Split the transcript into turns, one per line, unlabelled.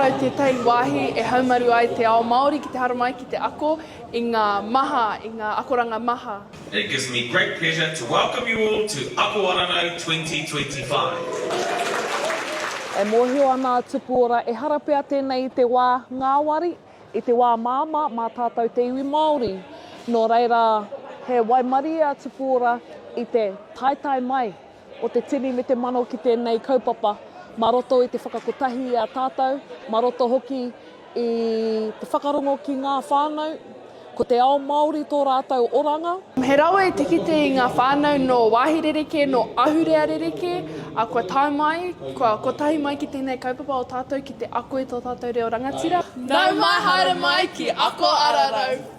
Ararau tētahi wāhi e haumaru ai te ao Māori ki te haramai ki te ako i ngā maha, i ngā akoranga maha.
It gives me great pleasure to welcome you all to Ako Ararau 2025.
E mōhio ana a Tupuora ehara pea tēnei i te wā ngāwari, i te wā māmā mā tātou te iwi Māori. Nō reira, he waimarie a Tupuora i te taetae mai o te tini me te mano ki tēnei kaupapa, mā roto i te whakakotahi i a tātou, mā roto hoki i te whakarongo ki ngā whānau, ko te ao Māori tō rātou oranga.
He rawe te kite i ngā whānau nō wāhi rerekē, nō ahurea rerekē, ā, kua tae mai, kua kotahi mai ki tēnei kaupapa o tātou ki te ako i tō tātou reo rangatira. Nau mai haere mai ki Ako Ararau!